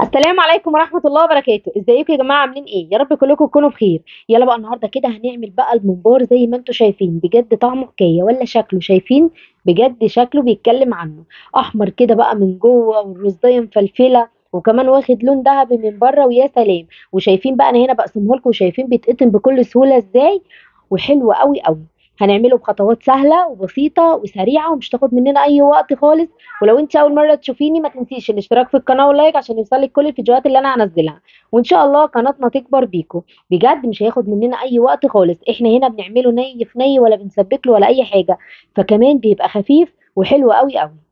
السلام عليكم ورحمة الله وبركاته. ازيكم يا جماعة، عاملين ايه؟ يا رب كلكم تكونوا بخير. يلا بقى النهارده كده هنعمل بقى الممبار زي ما انتم شايفين، بجد طعمه حكاية ولا شكله، شايفين بجد شكله بيتكلم عنه، احمر كده بقى من جوه والرزايه مفلفله وكمان واخد لون ذهبي من بره، ويا سلام. وشايفين بقى انا هنا بقسمة لكم، وشايفين بيتقطم بكل سهولة ازاي، وحلو قوي قوي. هنعمله بخطوات سهلة وبسيطة وسريعة ومش تاخد مننا اي وقت خالص. ولو انت اول مرة تشوفيني ما تنسيش الاشتراك في القناة وال like عشان يوصلك كل الفيديوهات اللي انا هنزلها، وان شاء الله قناتنا تكبر بيكم. بجد مش هياخد مننا اي وقت خالص، احنا هنا بنعمله ني في ني ولا بنسبك له ولا اي حاجة، فكمان بيبقى خفيف وحلو قوي قوي.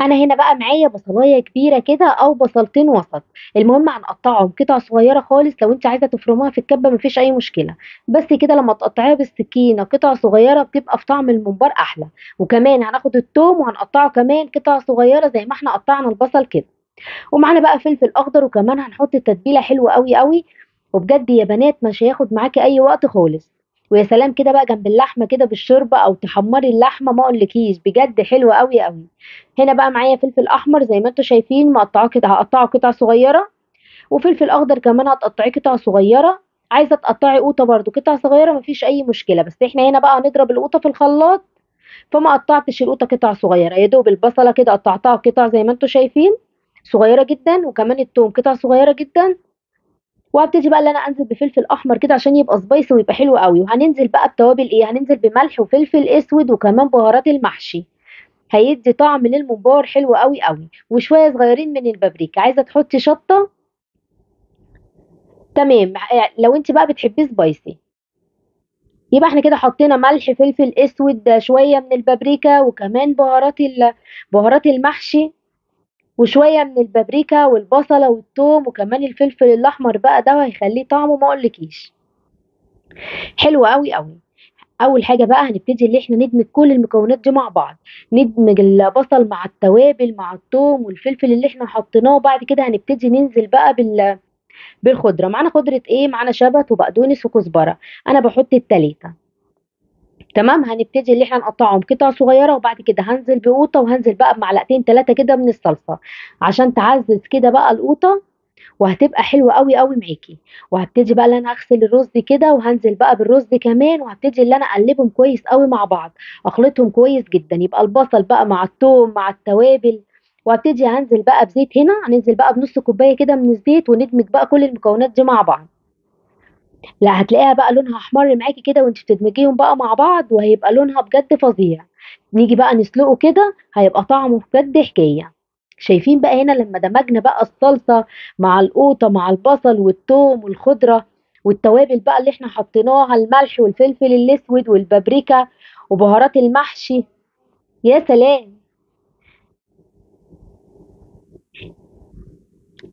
انا هنا بقى معايا بصلايه كبيرة كده او بصلتين وسط، المهم هنقطعهم قطع صغيرة خالص. لو انت عايزه تفرموها في الكبه مفيش اي مشكلة، بس كده لما تقطعيها بالسكينة قطع صغيرة بتبقى في طعم الممبار احلى. وكمان هناخد التوم وهنقطعه كمان قطع صغيرة زي ما احنا قطعنا البصل كده. ومعانا بقى فلفل اخضر، وكمان هنحط التتبيله حلوة قوي قوي. وبجد يا بنات مش هياخد معاكي اي وقت خالص. ويا سلام كده بقى جنب اللحمة كده بالشوربه او تحمري اللحمة، ما اقولكيش بجد حلوة قوي قوي. هنا بقى معايا فلفل احمر زي ما انتم شايفين مقطعاه كده، هقطعه قطع صغيرة، وفلفل اخضر كمان هتقطعيه قطع صغيرة. عايزه تقطعي قوطه برده قطع صغيرة مفيش اي مشكلة، بس احنا هنا بقى هنضرب القوطه في الخلاط، فما قطعتش القوطه قطع صغيرة، يا دوب البصله كده قطعتها قطع زي ما انتم شايفين صغيرة جدا، وكمان التوم قطع صغيرة جدا. وهبتدي بقى ان انا انزل بفلفل احمر كده عشان يبقى spicy ويبقى حلو قوي. وهننزل بقى بتوابل ايه؟ هننزل بملح وفلفل اسود وكمان بهارات المحشي، هيدي طعم للممبار حلو قوي قوي. وشوية صغيرين من البابريكا. عايزه تحطي شطه تمام لو انت بقى بتحبيه spicy. يبقى احنا كده حطينا ملح، فلفل اسود، شوية من البابريكا، وكمان بهارات المحشي، وشوية من البابريكا والبصله والثوم، وكمان الفلفل الاحمر بقى ده هيخليه طعمه ما اقولكيش حلو قوي قوي. اول حاجة بقى هنبتدي اللي احنا ندمج كل المكونات دي مع بعض، ندمج البصل مع التوابل مع الثوم والفلفل اللي احنا حطيناه. وبعد كده هنبتدي ننزل بقى بالخضره. معانا خضرة ايه؟ معانا شبت وبقدونس وكزبره، انا بحط التلاتة. تمام. هنبتدي اللي احنا نقطعهم قطع صغيرة، وبعد كده هنزل بقوطه، وهنزل بقى بمعلقتين 3 كده من الصلصه عشان تعزز كده بقى القوطه، وهتبقى حلوة قوي قوي معاكي. وهبتدي بقى اللي انا اغسل الرز كده، وهنزل بقى بالرز كمان، وهبتدي اللي انا اقلبهم كويس قوي مع بعض، اخلطهم كويس جدا. يبقى البصل بقى مع الثوم مع التوابل. وهبتدي هنزل بقى بزيت، هنا هننزل بقى بنص كوباية كده من الزيت، وندمج بقى كل المكونات دي مع بعض. لا هتلاقيها بقى لونها احمر معاكي كده وانت بتدمجيهم بقى مع بعض، وهيبقى لونها بجد فظيع. نيجي بقى نسلقه كده هيبقى طعمه بجد حكاية. شايفين بقى هنا لما دمجنا بقى الصلصه مع القوطه مع البصل والثوم والخضره والتوابل بقى اللي احنا حطيناها، الملح والفلفل الاسود والبابريكا وبهارات المحشي، يا سلام.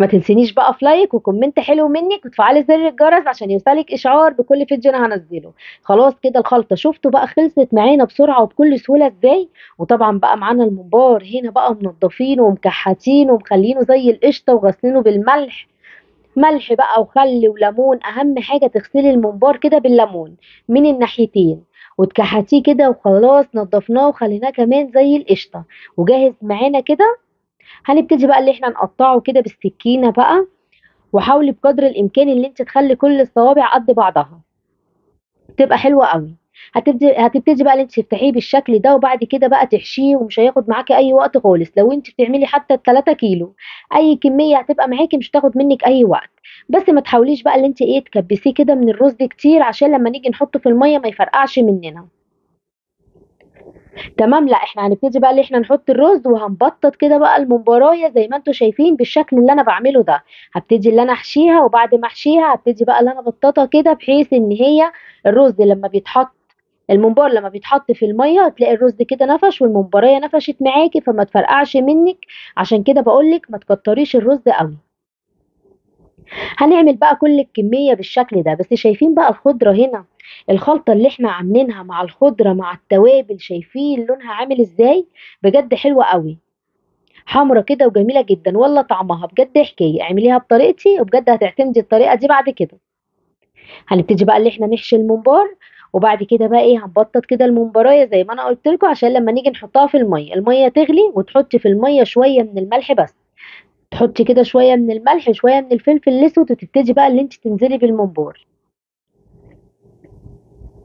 ما تنسينيش بقى في like و comment حلو منك، وتفعلي زر الجرس عشان يوصلك اشعار بكل فيديو انا هنزله. خلاص كده الخلطة شفتوا بقى خلصت معانا بسرعة وبكل سهولة ازاي. وطبعا بقى معانا الممبار هنا بقى منضفينه ومكحتينه ومخلينه زي القشطه وغسلينه بالملح، ملح بقى وخل وليمون. اهم حاجة تغسلي الممبار كده بالليمون من الناحيتين وتكحتيه كده، وخلاص نضفناه وخليناه كمان زي القشطه وجاهز معانا كده. هنبتدي بقى اللي احنا نقطعه كده بالسكينة بقى، وحاولي بقدر الامكان اللي انت تخلي كل الصوابع قد بعضها، تبقى حلوة قوي. هتبتدي بقى اللي انت تفتحيه بالشكل ده، وبعد كده بقى تحشيه، ومش هياخد معاكي اي وقت خالص. لو انت بتعملي حتى 3 كيلو اي كمية هتبقى معاكي، مش هتاخد منك اي وقت. بس ما تحاوليش بقى اللي انت ايه تكبسيه كده من الرز كتير، عشان لما نيجي نحطه في المية ما يفرقعش مننا. تمام. لا احنا هنبتدي بقى اللي احنا نحط الرز، وهنبطط كده بقى الممبرايه زي ما انتم شايفين بالشكل اللي انا بعمله ده. هبتدي اللي انا احشيها، وبعد ما احشيها هبتدي بقى اللي انا ابططها كده، بحيث ان هي الرز لما بيتحط، الممبار لما بيتحط في المية تلاقي الرز كده نفش والممبرايه نفشت معاكي، فما تفرقعش منك. عشان كده بقولك ما تكتريش الرز قوي. هنعمل بقى كل الكمية بالشكل ده. بس شايفين بقى الخضرة هنا، الخلطة اللي احنا عاملينها مع الخضرة مع التوابل، شايفين لونها عامل ازاي؟ بجد حلوة قوي، حمرة كده وجميلة جدا، والله طعمها بجد حكاية. اعمليها بطريقتي وبجد هتعتمدي الطريقة دي بعد كده. هنبتدي بقى اللي احنا نحشي الممبار، وبعد كده بقى ايه هنبطط كده الممبرايه زي ما انا قلت لكم، عشان لما نيجي نحطها في المية، المية تغلي وتحطي في المية شوية من الملح بس. تحطي كده شوية من الملح شوية من الفلفل الاسود، وتبتدي بقى اللي انت تنزلي بالممبار.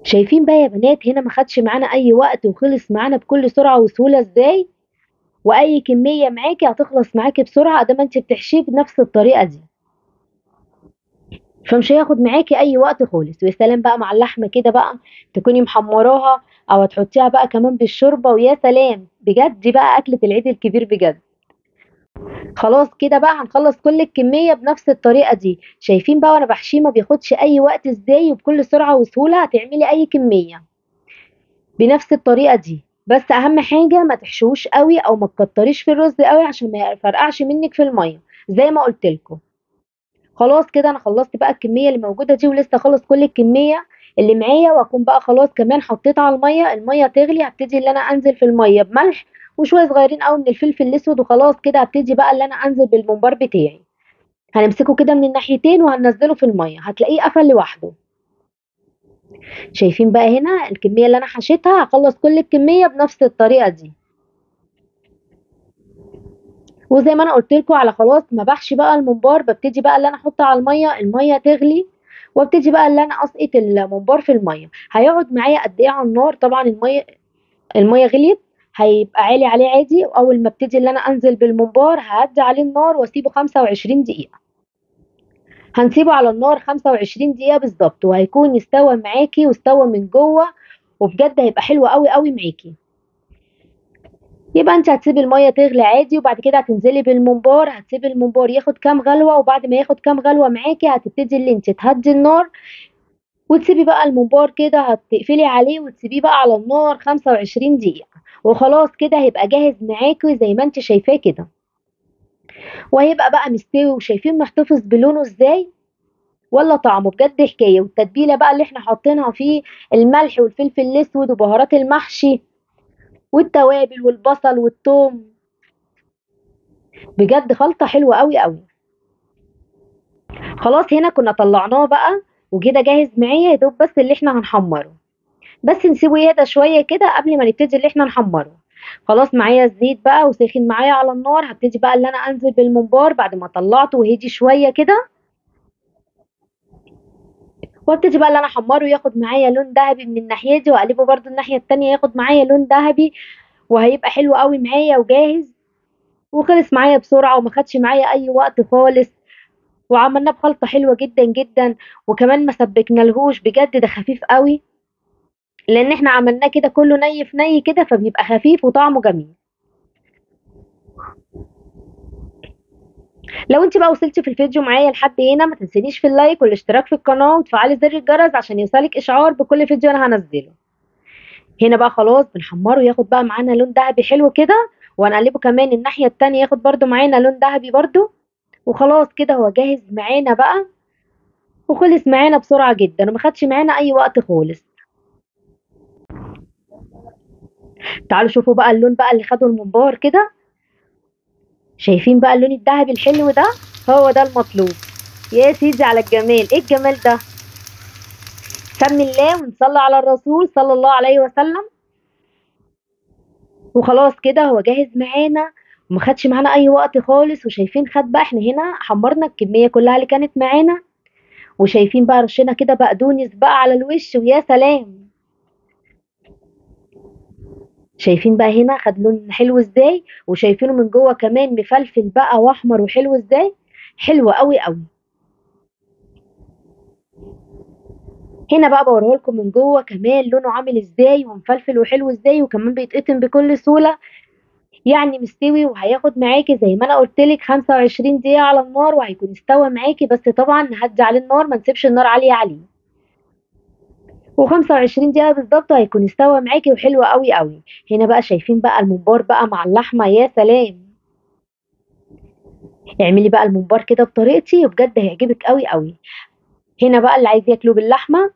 شايفين بقى يا بنات هنا ما خدش معانا اي وقت وخلص معانا بكل سرعة وسهولة ازاي، واي كمية معاكي هتخلص معاكي بسرعة ادام انت بتحشيه بنفس الطريقة دي، فمش هياخد معاكي اي وقت خالص. ويا سلام بقى مع اللحمة كده بقى تكوني محمراها او هتحطيها بقى كمان بالشوربه، ويا سلام بجد دي بقى اكله العيد الكبير بجد. خلاص كده بقى هنخلص كل الكمية بنفس الطريقة دي. شايفين بقى وانا بحشيه ما بياخدش اي وقت ازاي، وبكل سرعة وسهولة هتعملي اي كمية بنفس الطريقة دي. بس اهم حاجة ما تحشوش قوي او ما تكتريش في الرز قوي عشان ما يفرقعش منك في المية زي ما قلت لكم. خلاص كده انا خلصت بقى الكمية اللي موجودة دي، ولسه خلص كل الكمية اللي معايا، واكون بقى خلاص كمان حطيت على المية، المية تغلي هبتدي ان انا انزل في المية بملح وشوية صغيرين قوي من الفلفل الاسود، وخلاص كده هبتدي بقى ان انا انزل بالممبار بتاعي. هنمسكه كده من الناحيتين وهننزله في المية، هتلاقيه قفل لوحده. شايفين بقى هنا الكمية اللي انا حشيتها، هخلص كل الكمية بنفس الطريقة دي. وزي ما انا قلت لكم على خلاص ما بحشي بقى الممبار، ببتدي بقى اللي انا احطه على المية، المية تغلي وابتدي بقى اللي انا اسقط الممبار في المية. هيقعد معايا قد ايه على النار؟ طبعا المية غليت هيبقى عالي عليه عادي، واول ما ابتدي اللي انا انزل بالممبار ههدي عليه النار واسيبه 25 دقيقة. هنسيبه على النار 25 دقيقة بالظبط، وهيكون استوى معاكي واستوى من جوه، وبجد هيبقى حلو قوي قوي معاكي. يبقى انت هتسيبي المية تغلي عادي، وبعد كده هتنزلي بالممبار، هتسيبي الممبار ياخد كام غلوه، وبعد ما ياخد كام غلوه معاكي هتبتدي اللي انت تهدي النار وتسيبي بقى الممبار كده، هتقفلي عليه وتسيبيه بقى على النار 25 دقيقة، وخلاص كده هيبقى جاهز معاكي زي ما انت شايفاه كده، وهيبقى بقى مستوي. وشايفين محتفظ بلونه ازاي ولا طعمه، بجد حكاية. والتتبيله بقى اللي احنا حاطينها فيه الملح والفلفل الاسود وبهارات المحشي والتوابل والبصل والثوم، بجد خلطه حلوة قوي قوي. خلاص هنا كنا طلعناه بقى وكده جاهز معايا، يا دوب بس اللي احنا هنحمره، بس نسيبه يهدى شوية كده قبل ما نبتدي اللي احنا نحمره. خلاص معايا الزيت بقى وساخن معايا على النار، هبتدي بقى اللي انا انزل بالممبار بعد ما طلعته وهدي شوية كده، وابتدي بقى اللي انا احمره ياخد معايا لون ذهبي من الناحية دي، واقلبه برده الناحية التانية ياخد معايا لون ذهبي، وهيبقى حلو قوي معايا وجاهز وخلص معايا بسرعة وما خدش معايا اي وقت خالص، وعملناه بخلطه حلوة جدا جدا، وكمان ما سبكنالهوش بجد، ده خفيف قوي لان احنا عملناه كده كله ني في ني كده، فبيبقى خفيف وطعمه جميل. لو انت بقى وصلتي في الفيديو معايا لحد هنا ما تنسينيش في ال like والاشتراك في القناة وتفعلي زر الجرس عشان يوصلك اشعار بكل فيديو انا هنزله. هنا بقى خلاص بنحمره ياخد بقى معانا لون ذهبي حلو كده، وهنقلبه كمان الناحية التانية ياخد برده معانا لون ذهبي برده، وخلاص كده هو جاهز معانا بقى وخلص معانا بسرعة جدا وما خدش معانا اي وقت خالص. تعالوا شوفوا بقى اللون بقى اللي خده الممبار كده، شايفين بقى اللون الذهبي الحلو ده؟ هو ده المطلوب. يا سيدي على الجمال، ايه الجمال ده؟ سمي الله ونصلي على الرسول صلى الله عليه وسلم. وخلاص كده هو جاهز معانا وما خدش معانا اي وقت خالص. وشايفين خد بقى، احنا هنا حمرنا الكمية كلها اللي كانت معانا، وشايفين بقى رشينا كده بقدونس بقى على الوش، ويا سلام. شايفين بقى هنا خد لون حلو ازاي، وشايفينه من جوه كمان مفلفل بقى واحمر وحلو ازاي، حلو قوي قوي. هنا بقى بوريهولكم من جوه كمان لونه عامل ازاي ومفلفل وحلو ازاي، وكمان بيتقطم بكل سهولة، يعني مستوي وهياخد معاكي زي ما انا قلتلك 25 دقيقة على النار وهيكون استوى معاكي. بس طبعا نهدي عليه النار، ما نسيبش النار عالية عليه، و25 دقيقة بالظبط هيكون استوى معاكي وحلو قوي قوي. هنا بقى شايفين بقى الممبار بقى مع اللحمة، يا سلام. اعملي بقى الممبار كده بطريقتي وبجد هيعجبك قوي قوي. هنا بقى اللي عايز ياكله باللحمه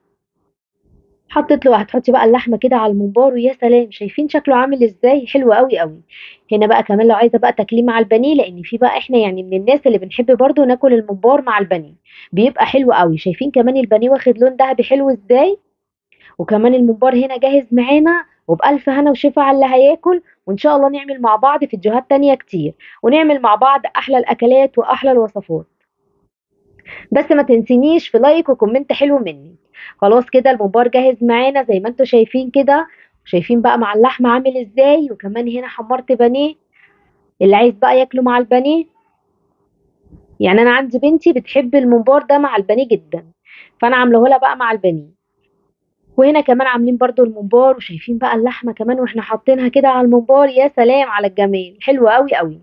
حطيت له، هتحطي بقى اللحمة كده على الممبار ويا سلام، شايفين شكله عامل ازاي، حلو قوي قوي. هنا بقى كمان لو عايزه بقى تاكليه مع البانيه، لان في بقى احنا يعني من الناس اللي بنحب برضو ناكل الممبار مع البانيه، بيبقى حلو قوي. شايفين كمان البانيه واخد لون ذهبي حلو ازاي، وكمان الممبار هنا جاهز معانا وبألف هنا وشفا على اللي هياكل. وإن شاء الله نعمل مع بعض فيديوهات تانية كتير، ونعمل مع بعض أحلى الأكلات وأحلى الوصفات. بس ما تنسينيش في like و comment حلو مني. خلاص كده الممبار جاهز معانا زي ما انتوا شايفين كده، شايفين بقى مع اللحمة عامل ازاي. وكمان هنا حمرت بانيه، اللي عايز بقى ياكله مع البانيه. يعني انا عندي بنتي بتحب الممبار ده مع البانيه جدا، فانا عاملاه لها بقى مع البانيه. وهنا كمان عاملين برضو الممبار، وشايفين بقى اللحمة كمان واحنا حاطينها كده على الممبار. يا سلام على الجمال، حلو قوي قوي.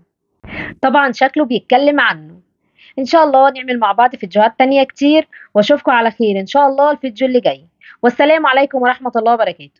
طبعا شكله بيتكلم عنه. ان شاء الله نعمل مع بعض فيديوهات تانية كتير، واشوفكم على خير ان شاء الله الفيديو اللي جاي. والسلام عليكم ورحمة الله وبركاته.